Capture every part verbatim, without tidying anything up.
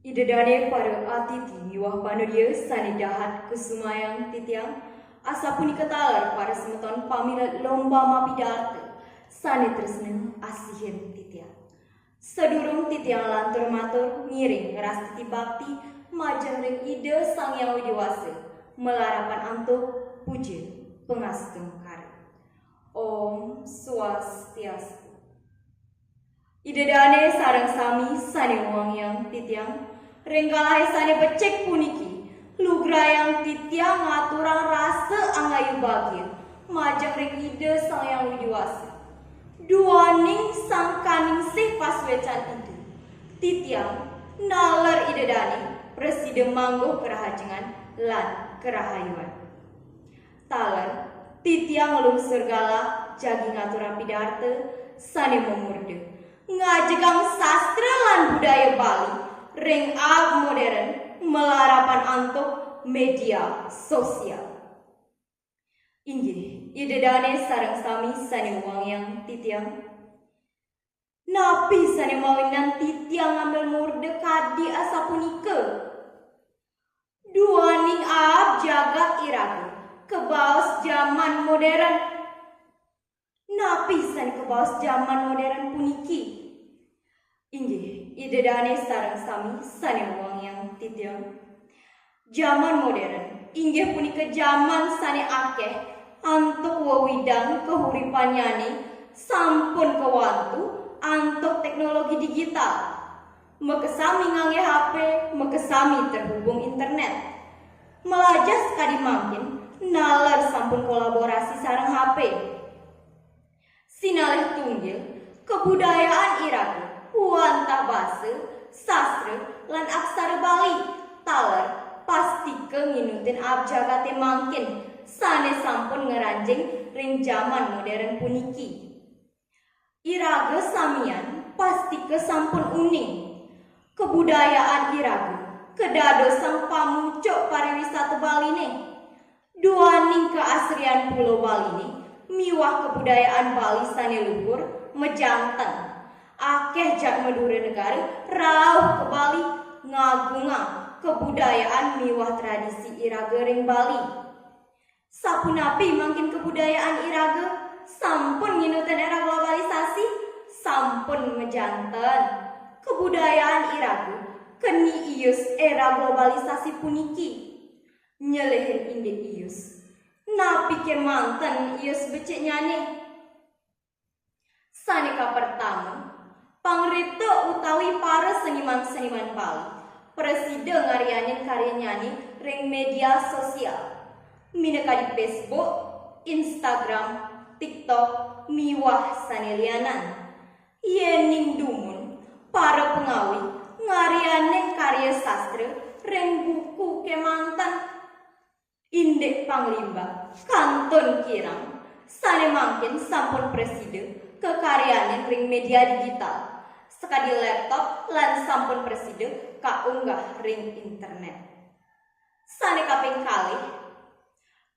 Ida dane para atiti miwah panodia sane dahat kusumayang titiang, asapunika taler para semeton pamilet lomba mapidarta sane tresna asihin titiang. Sadurung titiang lantur matur ngiring ngrastiti bakti majeng ring Ida Sang Hyang Widi Wasa, malarapan antuk puja pangastungkara. Om Swastiastu. Ida dane sareng sami sane wangiang titiang, ring kalahe sane becik puniki, lugrayang titiang ngaturang rasa angayu bagia majeng ring Ida Sang Hyang Widi Wasa. Duaning sangkaningsih pasuecan Ida, titiang naler Ida dane prasida mangguh karahajengan lan karahayuan. Taler, titiang nglungsur galah jagi ngaturang pidarta sane mamurda ngajegang sastra lan budaya Bali ring aab modern malarapan antuk media sosial. Inggih, Ida dane sareng sami sane wangiang titiang. Napi sane mawinan titiang ngambil murda kadi asapunika? Duaning aab jagat iraga kabaos jaman modern. Napi sane kabaos jaman modern puniki? Inggih, Ida dane sareng sami sane wangiang titiang. Jaman modern inggih punika jaman sane akeh antuk wewidang kahuripannyane sampun kawantu antuk teknologi digital. Makasami ngangge H P, makasami terhubung internet. Malajah sakadi mangkin, naler sampun kolaborasi sareng H P. Sinalih tunggil, kabudayaan iraga, wantah basa, sastra, lan aksara Bali, taler pastika nginutin aab jagate mangkin, sane sampun ngranjing ring jaman modern puniki. Iraga samian pastika sampun uning. Kabudayaan iraga kadadosang pamucuk pariwisata Baline. Duaning kaasrian Pulo Baline miwah kabudayaan Bali sane luhur majanten. Akeh jadma dura negara rauh ka Bali ngagungang kabudayaan miwah tradisi iraga ring Bali. Sapunapi mangkin kabudayaan iraga sampun nginutin era globalisasi? Sampun majanten. Kabudayaan iraga keni ius era globalisasi puniki. Nyelihin indik ius. Napi kemanten ius beciknyane? Sane kapertama, pangripta utawi para seniman-seniman Bali prasida ngaryanin karyannyane ring media sosial, minakadi Facebook, Instagram, TikTok, miwah sane lianan. Yening dumun, para pangawi ngaryanin karya sastra ring buku kemanten. Indik panglimbak kantun kirang, sane mangkin sampun prasida kakaryanin ring media digital, sakadi laptop lan sampun prasida kaunggah ring internet. Sane kaping kalih,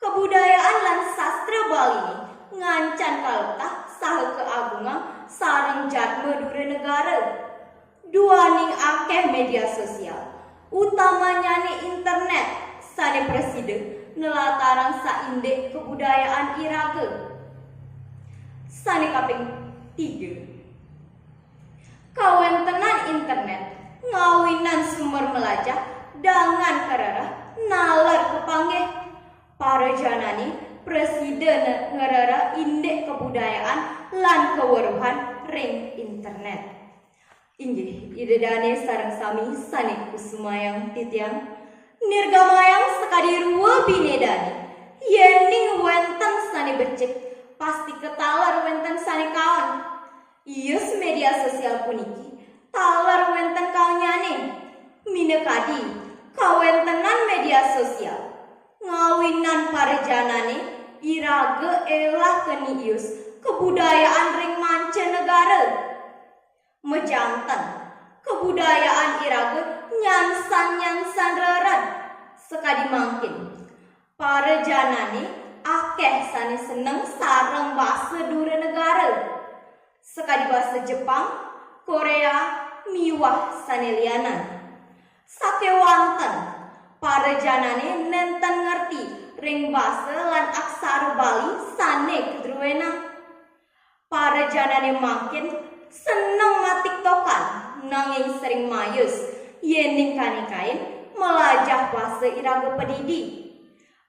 kabudayaan lan sastra Baline ngancan kaletah saha kaagungang sareng jadma dura negara. Duaning akeh media sosial, utamanyane internet, sane prasida nelatarang saindik kabudayaan iraga. Sane kaping tiga, kawentenan internet ngawinan sumber malajah dangan karereh naler kapanggih. Para janane prasida ne-, ngrereh indik kabudayaan lan kaweruhan ring internet. Inggih, Ida dane sareng sami sane kusumayang titiang. Nirgamayang sakadi rua bine dane, yening wenten sane becik, pastika taler wenten sane kaon. Ius media sosial puniki taler wenten kaonnyane. Minakadi, kawentenan media sosial ngawinan para janane iraga elah keni ius kabudayaan ring manca negara. Majanten, kabudayaan iraga nyansan-nyansan rered. Sakadi mangkin, para janane akeh sane seneng sareng basa dura negara, sakadi basa Jepang, Korea, miwah sane lianan. Sakéwanten, para janané nénten ngerti ring basa lan aksara Bali sané kadruénang. Para janané mangkin seneng matiktokan, nanging sering mayus yéning kanikain malajah basa iraga padidi.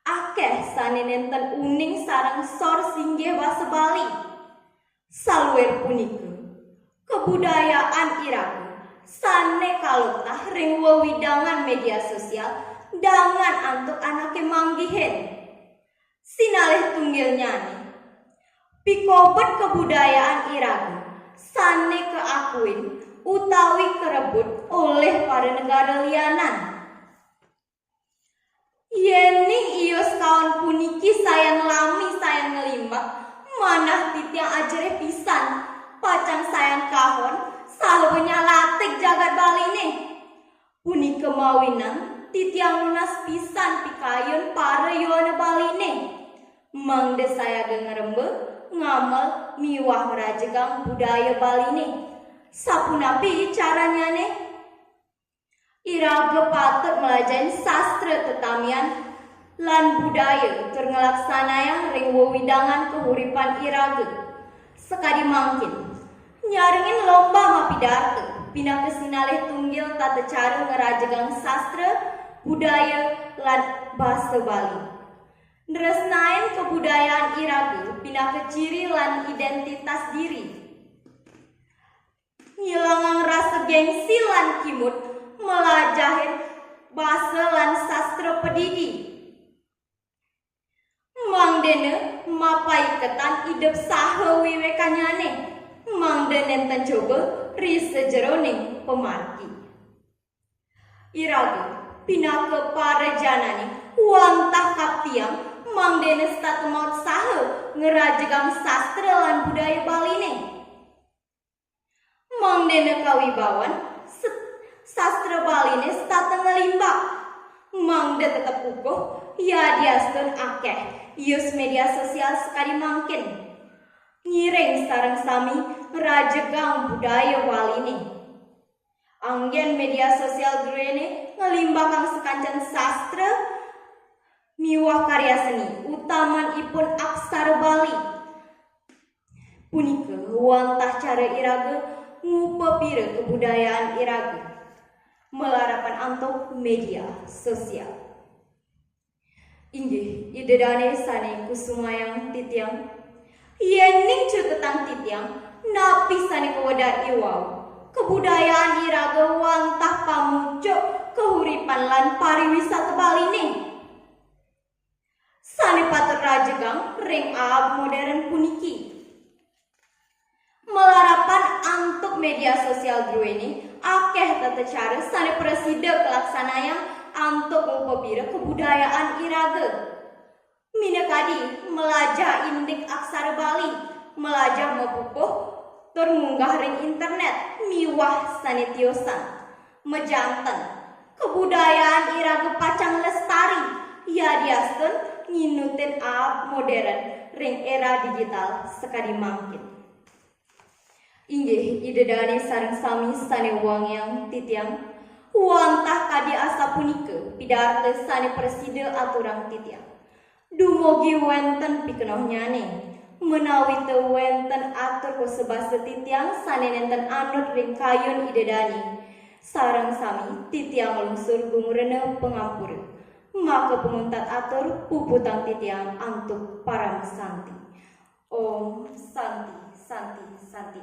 Akéh sané nénten uning sareng sor singgih basa Bali. Saluir punika, kabudayaan iraga sané kaluntah ring wewidangan média sosial dangan antuk anaké manggihin. Sinalih tunggilnyané, pikobet kabudayaan iraga sané kaakuin utawi karebut olih para negara lianan. Yéning ius kaon puniki sayan lami sayan nglimbak, manah titiang ajerih pisan, pacang sayan kahon, saha nyalatik jagat Baliné. Punika mawinan titiang nunas pisan pikayun para yowana Baliné, mangda sayaga ngremba, ngamel miwah ngrajegang budaya Baliné. Sapunapi carannyané? Iraga patut malajahin sastra tetamian lan budaya tur nglaksanayang ring wewidangan kahuripan iraga. Sakadi mangkin, nyarengin lomba mapidarta pinaka sinalih tunggil tata cara ngrajegang sastra, budaya, lan basa Bali. Nresnain kabudayaan iraga pinaka ciri lan identitas diri. Ngilangang rasa gengsi lan kimud malajahin basa lan sastra padidi. Mangdana mapaiketan idup saha wiwékannyané, mangda nénten coba ri sajeroning pamargi. Iraga, pinaka para janané, wantah kaptiang, mangdana setata mautsaha ngrajegang sastra lan budaya Baliné. Mangdana kawibawan, set-, sastra Baliné setata nglimbak. Mangda tetep kukuh, yadiastun akéh ius média sosial sakadi mangkin. Ngiring sareng sami ngrajegang budaya Baliné. Anggén média sosial druéné nglimbakang sakancan sastra miwah karya seni, utamanipun aksara Bali. Punika wantah cara iraga ngupapira kabudayaan iraga malarapan antuk média sosial. Inggih, Ida Dané sané kusumayang titiang. Yéning cutetang titiang, napi sané kawedar iwau? Kabudayaan iraga wantah pamucuk kahuripan lan pariwisata Baliné. Sané patut rajegang ring aab modern puniki. Malarapan antuk média sosial druéné, akéh tata cara sané prasida kalaksanayang antuk ngupapira kabudayaan iraga. Minakadi malajah indik aksara Bali, malajah mapupuh tur munggah ring internét miwah sané tiosan. Majanten, kabudayaan iraga pacang lestari, yadiastun nginutin aab modern ring era digital sakadi mangkin. Inggih, Ida Dané sareng sami sané wangiang titiang, wantah kadi asapunika pidarta sané prasida aturang titiang. Dumugi wénten pikenohnyané, menawi té wénten atur kosabasa titiang sané nénten anut ring kayun Ida Dané, sareng sami titiang nglungsur gumrena pangampura. Maka panguntat atur puputang titiang antuk paramasanti. Om Santi, Santi, Santi.